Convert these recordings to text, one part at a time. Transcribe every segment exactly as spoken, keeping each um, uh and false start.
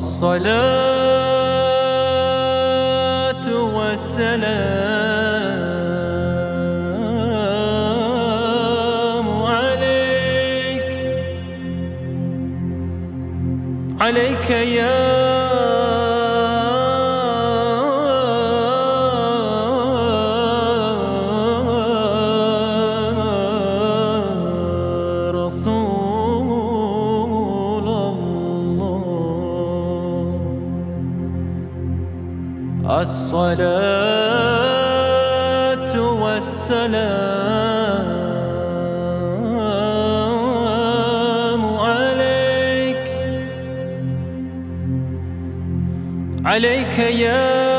الصلاة والسلام عليك، عليك يا رسول الله. الصلاة والسلام عليك، عليك يا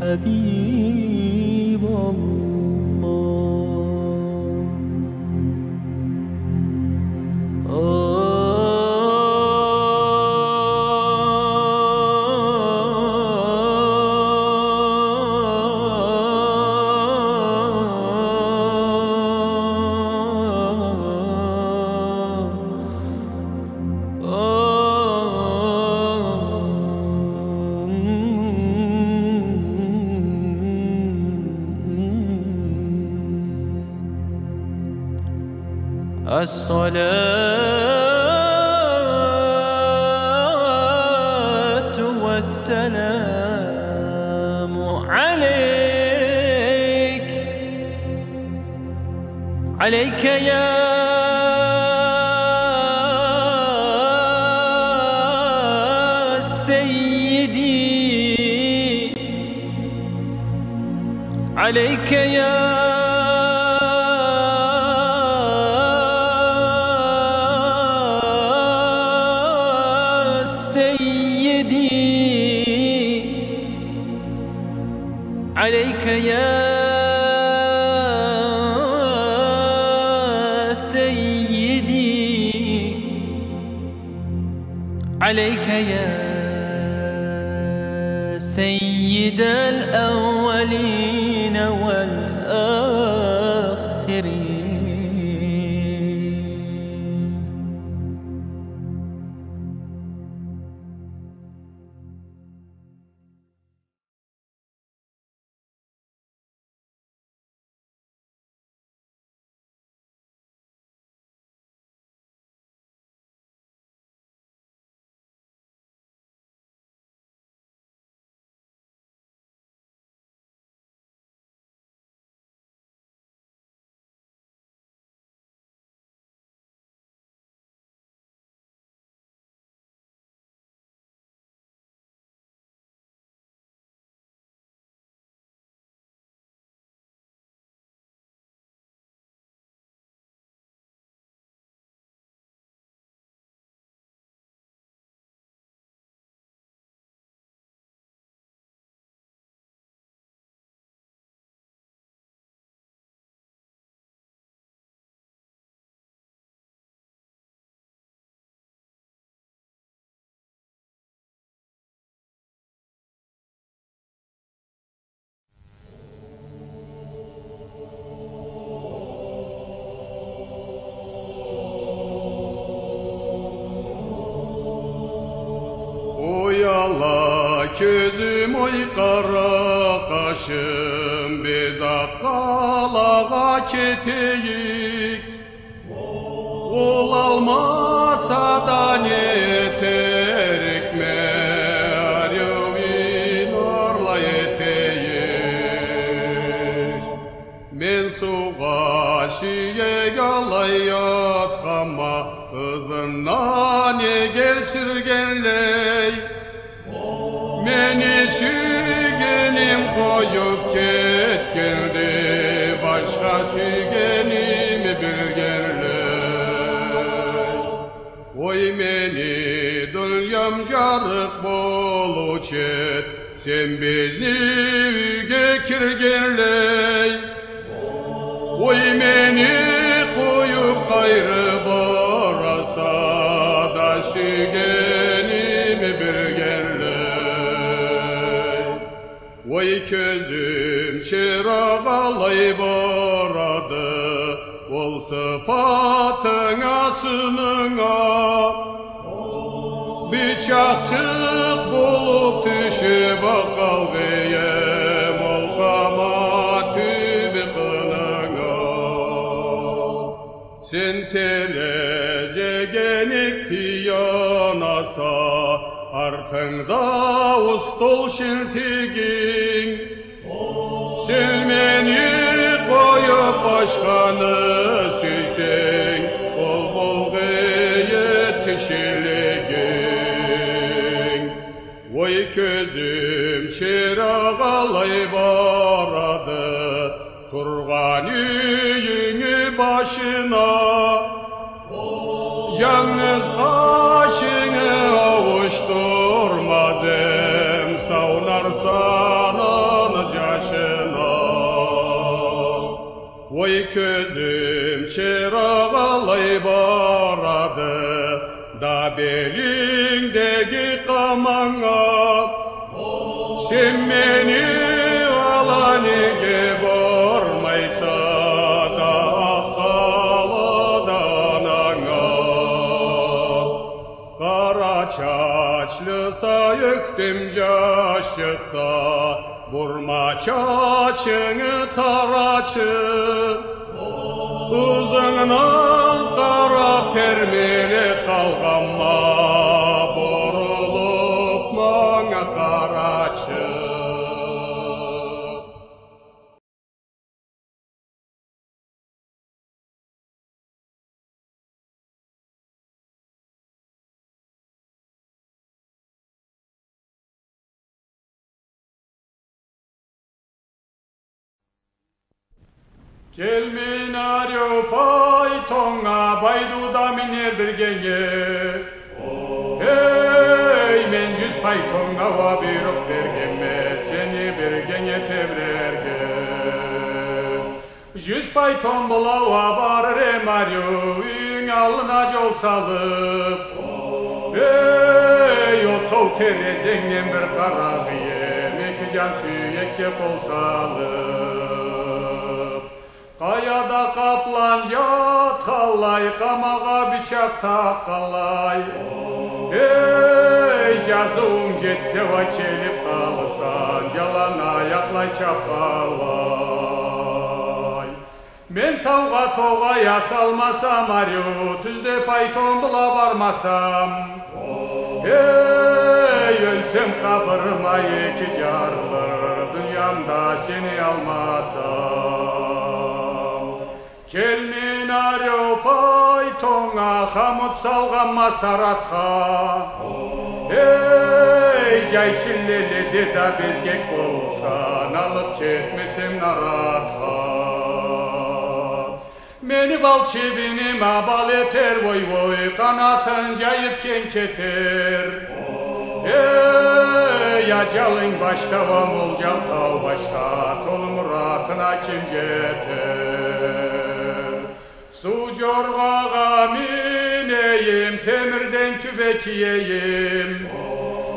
حبيب الله. الصلاة والسلام عليك، عليك يا سيدي، عليك يا سيدي، عليك يا سيدي، عليك يا سيد الأولين والآخرين. Уяла кёзюм, ой, къара къашым, биз Акъалагъа гетейик. Ол алмаса да не этерикме, арив инарлай этейик. Мен сувгъа сюек алай ятгъанма, ызындан эгер сюргенлей. Мени сюйгеним къоюп гетгенди, башгъа сюйгеними билгенлей. Ой, мени дюньям жарыкъ болуп гет, сен бизин уьйге гиргенлей. Ой, мени къоюп къайры бараса да, сюйгеними билгенлей. Ой, кёзюм чырагъы алай барады ол сыфатынга, сынынга. Бичакъчыкъ болуп тюшюп акъ къалгъыйым ол къама тюбю къынынга. Сен терезеге нек таянасан, артынгда устол шилтигинг. Сен мени къоюп башгъаны сюйсенг, ол болгъыйы тишилигинг. Ой, кёзюм чырагъы алай барады тургъан уьюнгню башына. Янгыз къашынгны авуштурмадым сав нарсанын жашына. Ой, кёзюм чырагъы алай барады да белингдеги къаманга. Сен мени ала неге бармайсан да акъ къалада ананга? Къара чачлыса, оьктем жаш чыкъса, бурма чачынгны тарачы. Ызынгдан къарап термелеп къалгъанма, бурулуп манга къарачы. Гелмин арив пайтонга, Байдуда минер биргенге. Гьей, мен жюз пайтонга ва буйрукъ бергенме сени биргенге тебрерге. Жюз пайтон булан ва барыр эм арив уьюнг алдына жол салып. Гьей, отув терезенгден бир къарагъыйым, эки жан сюекге къол салып. Къаяда къаплан ятгъанлай, къамагъа бичакъ такъгъанлай. Гьей, жазывунг жетсе ва гелип къаласан, жалан аякълай чапгъанлай. Мен тавгъа тогъай ясалмасам арив, тюзде пайтон булан бармасам. Гьей, оьлсем, къабурум эки жарылыр, дюньямда сени алмасам. Гелмин арив пайтонга, хамут салгъан масаратгъа. Гьей, жай чиллеледе де безгек болурсан, алып гетмесем наратгъа. Мени бал чибиниме бал этер, вой-вой, къанатын жайып кенг этер. Гьей, ажалынг башда ва молжал тав башда, толу муратына ким жетер? Сув жоргъагъа минейим, темирден кюбе кийейим.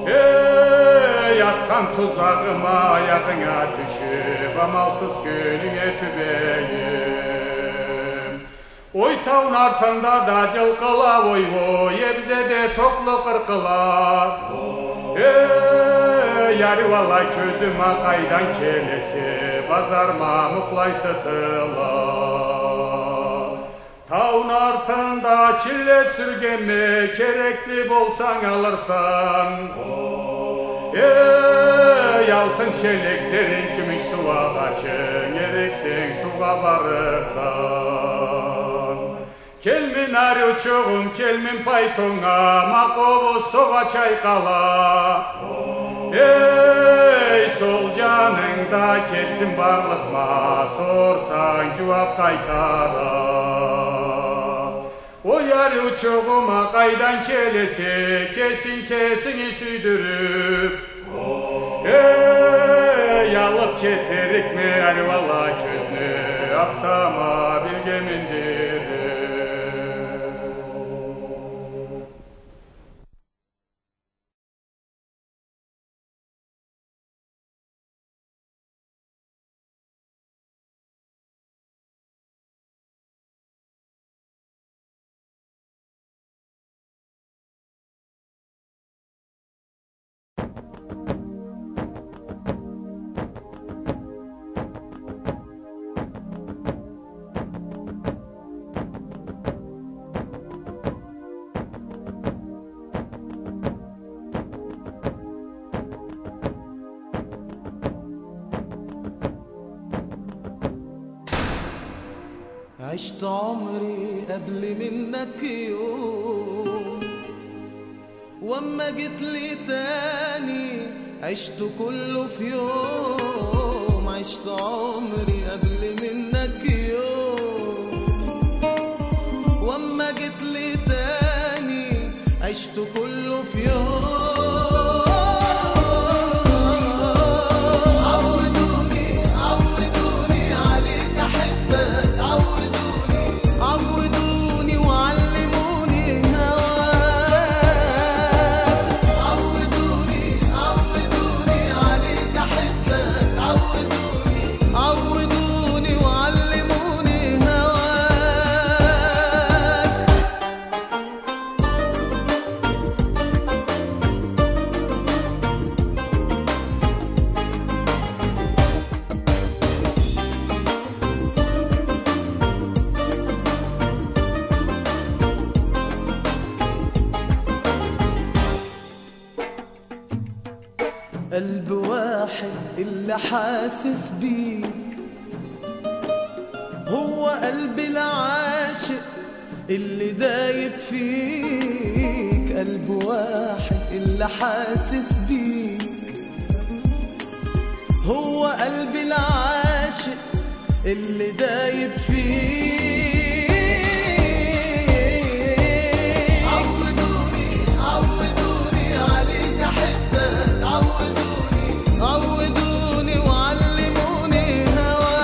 Гьей, атгъан тузагъыма аягъынга тюшюп, амалсыз кёлюнге тюбейим. Ой, тавну артында да жылкъыла, ой-ой, эбзеде токълу къыркъыла. Гьей, арив ала, кёзюме къайдан гелесе, базар мамукълай сытыла. Тавну артында чилле сюргенме, герекли болсанг алырсан. Гьей, алтын шелеклеринг, кюмюш сувагъачынг, герексенг, сувгъа барырсан. Гелмин арив чогъум, гелмин пайтонга, ма къобуз согъа, чайкъала. Гьей, сол жанынгда кесим барлыкъма, сорсанг, жувап къайтара. Ой, арив чогъум, къайдан гелесе, кесинг кесинги сюйдюрюп. Гьей, алып гетерикми арив ала кёзню, автомобилге миндирип? عشت عمري قبل منك يوم، وأما جيت لي تاني عشت كله في يوم. عشت عمري قبل منك يوم، وأما جيت لي تاني عشت كله في يوم. عودوني، عودوني عليك أحبك، عودوني، عودوني وعلموني هواك. عودوني، عودوني عليك أحبك، عودوني، عودوني وعلموني هواك. قلب واحد اللي حاسس بيك، هو قلب العاشق اللي دايب فيك. قلب واحد اللي حاسس بيك، هو قلب العاشق اللي دايب فيك. عودوني، عودوني عليك أحبك، عودوني، عودوني وعلموني هواك.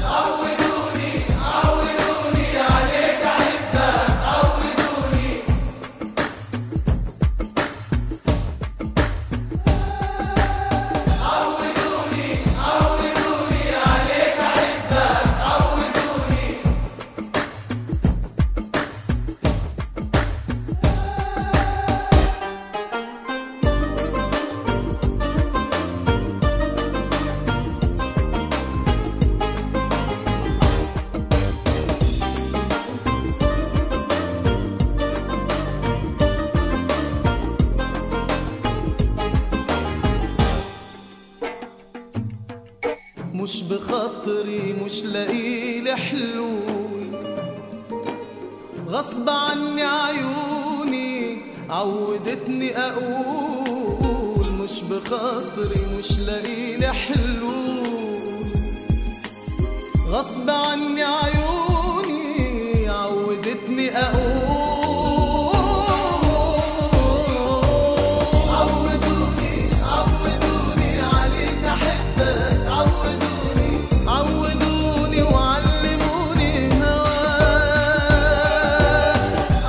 عودوني، عودوني عليك أحبك، عودوني. مش بخاطري، مش لاقي لي حلول. غصب عني عيوني عودتني أقول، مش بخاطري، مش لاقي لي حلول. غصب عني عيوني عودتني أقول. عودوني، عودوني عليك أحبك، عودوني، عودوني وعلموني هواك.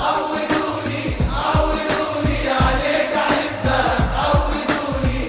عودوني، عودوني عليك أحبك، عودوني.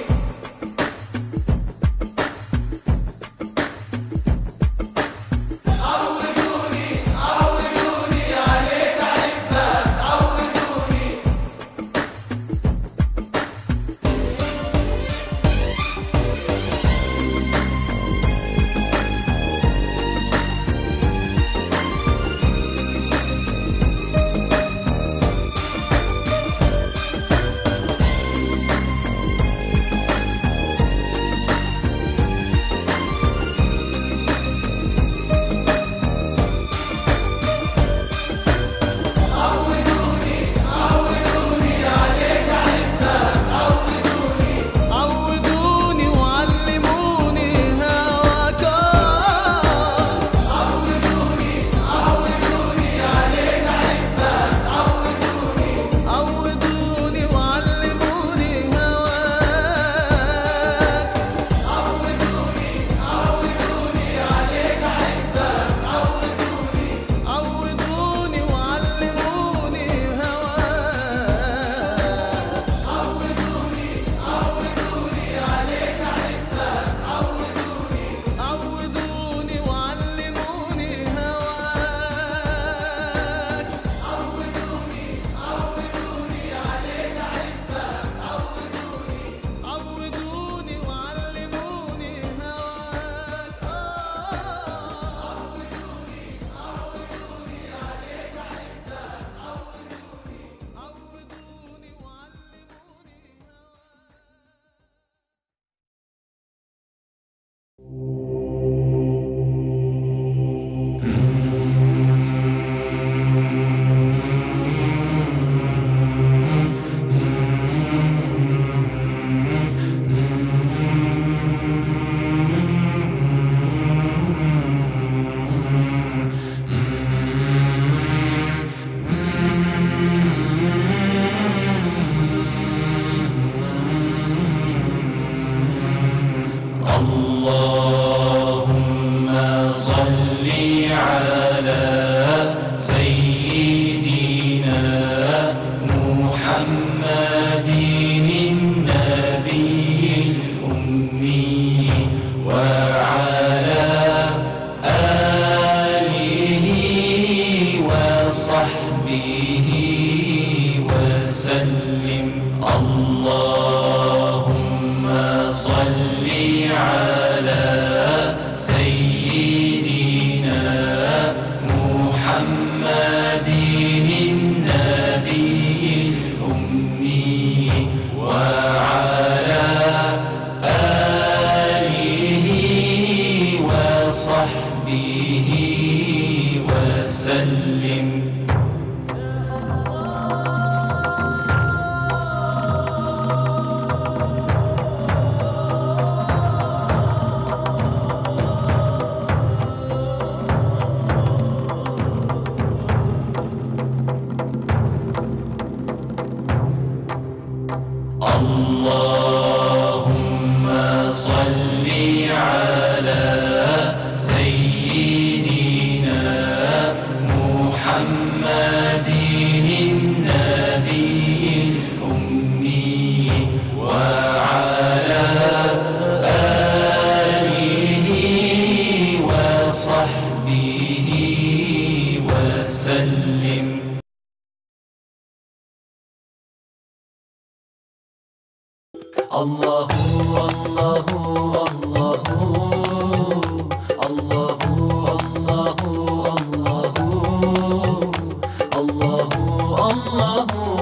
وصحبه وسلم. اللهم صل على سيدنا محمد النبي الأمي وعلى آله وصحبه وسلم. اللهم صل على سيدنا محمد النبي الأمي وعلى آله وصحبه وسلم. الله، الله، الله، الله، الله، الله، الله، الله.